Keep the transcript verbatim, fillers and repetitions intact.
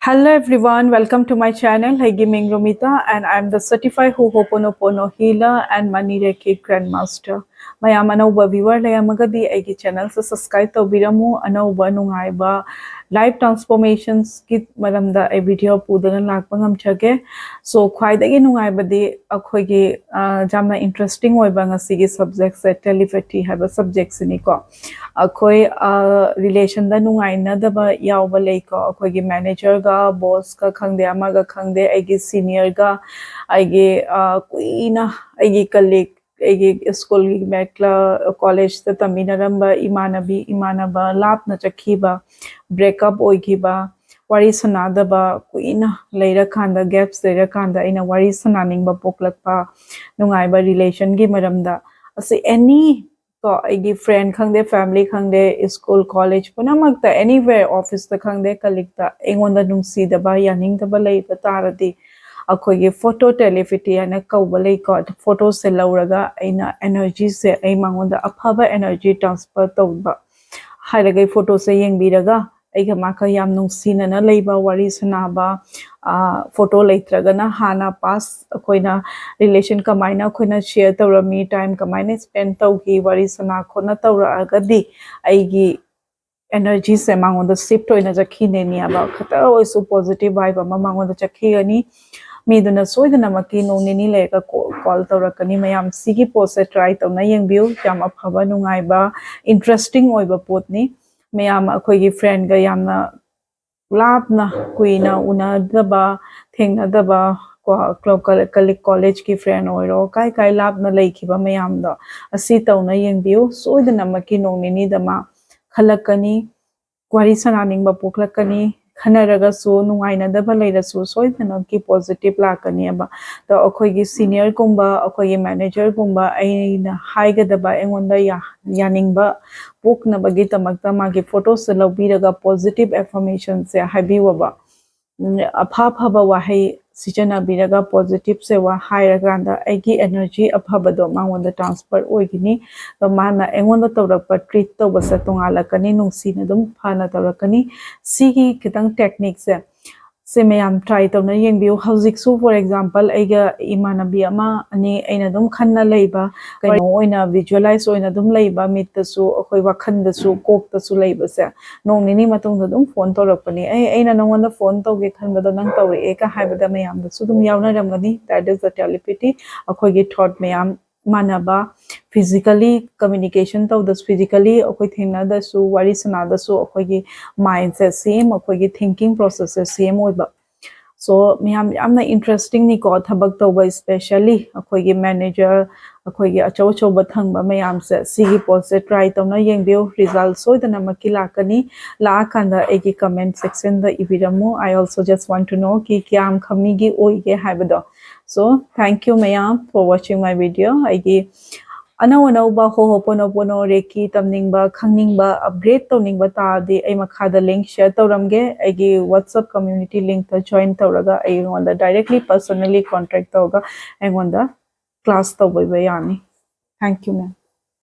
Hello everyone, welcome to my channel. ꯑꯩꯒꯤ ꯃꯤꯡ Romita, and I am the certified Ho'oponopono healer and money Reiki grandmaster. ꯃꯌꯥꯝ ꯑꯅꯧꯕ viewer ꯂꯩꯔꯝꯃꯒꯗꯤ ꯑꯩꯒꯤ channel ꯁꯦ subscribe ꯇꯧꯕꯤꯔꯝꯃꯨ꯫ ꯑꯅꯧꯕ ꯅꯨꯡꯉꯥꯏꯕ life transformations ꯀꯤ ꯃꯔꯝꯗ ꯑꯩ video ꯄꯨꯗꯨꯅ ꯂꯥꯛꯄ ꯉꯝꯖꯒꯦ꯫ So, ꯈ꯭ꯋꯥꯏꯗꯒꯤ ꯅꯨꯡꯉꯥꯏꯕꯗꯤ ꯑꯩꯈꯣꯏꯒꯤ, ꯑ, ꯌꯥꯝꯅ interesting ꯑꯣꯏꯕ ꯉꯁꯤꯒꯤ subject ꯁꯦ, telepathy ꯍꯥꯏꯕ subject ꯁꯤꯅꯤꯀꯣ꯫ ꯑꯩꯈꯣꯏ, ꯑ, relation ꯗ ꯅꯨꯡꯉꯥꯏꯅꯗꯕ ꯌꯥꯎꯕ ꯂꯩꯀꯣ꯫ ꯑꯩꯈꯣꯏꯒꯤ manager ꯒ, boss ꯀ ꯈꯪꯗꯦ, ꯑꯃꯒ ꯈꯪꯗꯦ, ꯑꯩꯒꯤ senior ꯒ, ꯑꯩꯒꯤ, ꯑ, ꯀꯨꯏꯅ ꯑꯩꯒꯤ colleague, ꯑꯩꯒꯤ school ꯒꯤ ꯃꯦꯠ-, ꯀ꯭ꯂ-, college ꯇ ꯇꯝꯃꯤꯟꯅꯔꯝꯕ ꯏꯃꯥꯟꯅꯕꯤ, ꯏꯃꯥꯟꯅꯕ ꯂꯥꯞꯅ ꯆꯠꯈꯤꯕ, break up ꯑꯣꯏꯈꯤꯕ, ꯋꯥꯔꯤ ꯁꯥꯟꯅꯗꯕ ꯀꯨꯏꯅ ꯂꯩꯔꯀꯥꯟꯗ, gaps ꯂꯩꯔꯀꯥꯟꯗ ꯑꯩꯅ ꯋꯥꯔꯤ ꯁꯥꯟꯅꯅꯤꯡꯕ ꯄꯣꯛꯂꯛꯄ, ꯅꯨꯡꯉꯥꯏꯕ relation ꯒꯤ ꯃꯔꯝꯗ, ꯑꯁꯤ any ꯀꯣ, ꯑꯩꯒꯤ friend ꯈꯪꯗꯦ, family ꯈꯪꯗꯦ, school, college ꯄꯨꯝꯅꯃꯛꯇ, anywhere, office ꯇ ꯈꯪꯗꯦ, colleague ꯇ ꯑꯩꯉꯣꯟꯗ ꯅꯨꯡꯁꯤꯗꯕ, ꯌꯥꯅꯤꯡꯗꯕ ꯂꯩꯕ ꯇꯥꯔꯗꯤ, ꯑꯩꯈꯣꯏꯒꯤ photo telepathy ꯍꯥꯏꯅ ꯀꯧꯕ ꯂꯩꯀꯣ꯫ Photo ꯁꯦ ꯂꯧꯔꯒ ꯑꯩꯅ energy ꯁꯦ, ꯑꯩ ꯃꯉꯣꯟꯗ ꯑꯐꯕ energy transfer ꯇꯧꯕ ꯍꯥꯏꯔꯒ, ꯑꯩ photo ꯁꯦ ꯌꯦꯡꯕꯤꯔꯒ, ꯑꯩꯒ ꯃꯥꯒ ꯌꯥꯝ ꯅꯨꯡꯁꯤꯅꯅ ꯂꯩꯕ, ꯋꯥꯔꯤ ꯁꯥꯟꯅꯕ, ꯑ, photo ꯂꯩꯇ꯭ꯔꯒꯅ ꯍꯥꯟꯅ past ꯑꯩꯈꯣꯏꯅ relation ꯀꯃꯥꯏꯅ ꯑꯩꯈꯣꯏꯅ share ꯇꯧꯔꯝꯃꯤ, time ꯀꯃꯥꯏꯅ spend ꯇꯧꯈꯤ, ꯋꯥꯔꯤ ꯁꯥꯟꯅ ꯈꯣꯠꯅ ꯇꯧꯔꯛꯑꯒꯗꯤ ꯑꯩꯒꯤ energy ꯁꯦ ꯃꯉꯣꯟꯗ shift ꯑꯣꯏꯅ ꯆꯠꯈꯤꯅꯦꯅꯤ ꯍꯥꯏꯕ꯫ ꯈꯤꯇ ꯑꯣꯏꯁꯨ positive vibe ꯑꯃ ꯃꯉꯣꯟꯗ ꯆꯠꯈꯤꯒꯅꯤ꯫ ꯃꯤꯗꯨꯅ ꯁꯣꯏꯗꯅꯃꯛꯀꯤ ꯅꯣꯡ ꯅꯤꯅꯤ ꯂꯩꯔꯒ ꯀꯣ-, call ꯇꯧꯔꯛꯀꯅꯤ꯫ ꯃꯌꯥꯝ ꯁꯤꯒꯤ ꯄꯣꯠꯁꯦ try ꯇꯧꯅ ꯌꯦꯡꯕꯤꯌꯨ꯫ ꯌꯥꯝ ꯑꯐꯕ, ꯅꯨꯡꯉꯥꯏꯕ, interesting ꯑꯣꯏꯕ ꯄꯣꯠꯅꯤ꯫ ꯃꯌꯥꯝ ꯑꯩꯈꯣꯏꯒꯤ friend ꯒ ꯌꯥꯝꯅ ꯂꯥꯞꯅ ꯀꯨꯏꯅ ꯎꯅꯗꯕ, ꯊꯦꯡꯅꯗꯕ ꯀꯣ, ꯀ꯭ꯂ-, ꯀ-, ꯀꯂꯤ-, college ꯀꯤ friend ꯑꯣꯏꯔꯣ, ꯀꯥꯏ ꯀꯥꯏ ꯂꯥꯞꯅ ꯂꯩꯈꯤꯕ ꯃꯌꯥꯝꯗꯣ, ꯑꯁꯤ ꯇꯧꯅ ꯌꯦꯡꯕꯤꯌꯨ꯫ ꯁꯣꯏꯗꯅꯃꯛꯀꯤ ꯅꯣꯡ ꯅꯤꯅꯤꯗ ꯃꯥ ꯈꯜꯂꯛꯀꯅꯤ, ꯋꯥꯔꯤ ꯁꯥꯟꯅꯅꯤꯡꯕ ꯄꯣꯛꯂꯛꯀꯅꯤ꯫ ꯈꯟꯅꯔꯒꯁꯨ, ꯅꯨꯡꯉꯥꯏꯅꯗꯕ ꯂꯩꯔꯁꯨ, ꯁꯣꯏꯗꯅꯃꯛꯀꯤ positive ꯂꯥꯛꯀꯅꯦꯕ꯫ ꯑꯗꯣ ꯑꯩꯈꯣꯏꯒꯤ senior ꯒꯨꯝꯕ, ꯑꯩꯈꯣꯏꯒꯤ manager ꯒꯨꯝꯕ, ꯑꯩꯅ ꯍꯥꯏꯒꯗꯕ, ꯑꯩꯉꯣꯟꯗ ꯌꯥ-, ꯌꯥꯅꯤꯡꯕ ꯄꯣꯛꯅꯕꯒꯤꯗꯃꯛꯇ ꯃꯥꯒꯤ photo ꯁꯦ ꯂꯧꯕꯤꯔꯒ positive affirmation ꯁꯦ ꯍꯥꯏꯕꯤꯌꯣꯕ꯫ ꯎꯝ, ꯑꯐ ꯑꯐꯕ ꯋꯥꯍꯩ ꯁꯤꯖꯤꯟꯅꯕꯤꯔꯒ positive ꯁꯦ ꯋꯥ ꯍꯥꯏꯔꯀꯥꯟꯗ ꯑꯩꯒꯤ energy ꯑꯐꯕꯗꯣ ꯃꯉꯣꯟꯗ transfer ꯑꯣꯏꯒꯅꯤ꯫ ꯑꯗꯣ ꯃꯥꯅ ꯑꯩꯉꯣꯟꯗ ꯇꯧꯔꯛꯄ, treat ꯇꯧꯕꯁꯦ ꯇꯣꯉꯥꯜꯂꯛꯀꯅꯤ, ꯅꯨꯡꯁꯤꯅ ꯑꯗꯨꯝ ꯐꯅ ꯇꯧꯔꯛꯀꯅꯤ꯫ ꯁꯤꯒꯤ ꯈꯤꯇꯪ technique ꯁꯦ ꯁꯦ ꯃꯌꯥꯝ try ꯇꯧꯅ ꯌꯦꯡꯕꯤꯌꯨ꯫ ꯍꯧꯖꯤꯛꯁꯨ, for example, ꯑꯩꯒ ꯏꯃꯥꯟꯅꯕꯤ ꯑꯃ ꯑꯅꯤ ꯑꯩꯅ ꯑꯗꯨꯝ ꯈꯟꯅ ꯂꯩꯕ, ꯀꯩꯅꯣ ꯑꯣꯏꯅ visualize ꯑꯣꯏꯅ ꯑꯗꯨꯝ ꯂꯩꯕ, ꯃꯤꯠꯇꯁꯨ ꯑꯩꯈꯣꯏ ꯋꯥꯈꯜꯗꯁꯨ ꯀꯣꯛꯇꯁꯨ ꯂꯩꯕꯁꯦ, ꯅꯣꯡ ꯅꯤꯅꯤ ꯃꯇꯨꯡꯗ ꯑꯗꯨꯝ ꯐꯣꯟ ꯇꯧꯔꯛꯄꯅꯤ꯫ "ꯑꯩ ꯑꯩꯅ ꯅꯪꯉꯣꯟꯗ ꯐꯣꯟ ꯇꯧꯒꯦ ꯈꯟꯕꯗꯣ ꯅꯪ ꯇꯧꯔꯛꯑꯦ" ꯀ ꯍꯥꯏꯕꯗ ꯃꯌꯥꯝꯗꯁꯨ ꯑꯗꯨꯝ ꯌꯥꯎꯅꯔꯝꯒꯅꯤ꯫ That is the telepathy, ꯑꯩꯈꯣꯏꯒꯤ thought ꯃꯌꯥꯝ ꯃꯥꯟꯅꯕ, physically communication ꯇꯧꯗꯁꯨ, physically ꯑꯩꯈꯣꯏ ꯊꯦꯡꯅꯗꯁꯨ, ꯋꯥꯔꯤ ꯁꯥꯟꯅꯗꯁꯨ ꯑꯩꯈꯣꯏꯒꯤ mindꯁꯦ same, ꯑꯩꯈꯣꯏꯒꯤ thinking processꯁꯦ same ꯑꯣꯏꯕ꯫ So ꯃꯌꯥꯝ ꯌꯥꯝꯅ interestingꯅꯤꯀꯣ, ꯊꯕꯛ ꯇꯧꯕ, especially ꯑꯩꯈꯣꯏꯒꯤ manager, ꯑꯩꯈꯣꯏꯒꯤ ꯑꯆꯧ ꯑꯆꯧꯕ ꯊꯪꯕ ꯃꯌꯥꯝꯁꯦ, ꯁꯤꯒꯤ ꯄꯣꯠꯁꯦ try ꯇꯧꯅ ꯌꯦꯡꯕꯤꯌꯨ꯫ Result ꯁꯣꯏꯗꯅꯃꯛꯀꯤ ꯂꯥꯛꯀꯅꯤ꯫ ꯂꯥꯛꯑꯀꯥꯟꯗ ꯑꯩꯒꯤ comment sectionꯗ ꯏꯕꯤꯔꯝꯃꯨ꯫ I also just want to know ꯀꯤ ꯀꯌꯥꯝ ꯈꯪꯅꯤꯡꯒꯤ ꯑꯣꯏꯒꯦ ꯍꯥꯏꯕꯗꯣ꯫ So thank you ꯃꯌꯥꯝ for watching my video꯫ ꯑꯩꯒꯤ ꯑꯅꯧ ꯑꯅꯧꯕ ꯍꯣꯍꯣꯄꯣꯅꯣꯄꯣꯅꯣ ꯔꯦꯀꯤ ꯇꯝꯅꯤꯡꯕ, ꯈꯪꯅꯤꯡꯕ, upgrade ꯇꯧꯅꯤꯡꯕ ꯇꯥꯔꯗꯤ ꯑꯩ ꯃꯈꯥꯗ link share ꯇꯧꯔꯝꯒꯦ꯫ ꯑꯩꯒꯤ WhatsApp community linkꯇ join ꯇꯧꯔꯒ ꯑꯩꯉꯣꯟꯗ directly personally contact ꯇꯧꯔꯒ ꯑꯩꯉꯣꯟꯗ class ꯇꯧꯕꯤꯕ ꯌꯥꯅꯤ꯫ Thank you ma'am꯫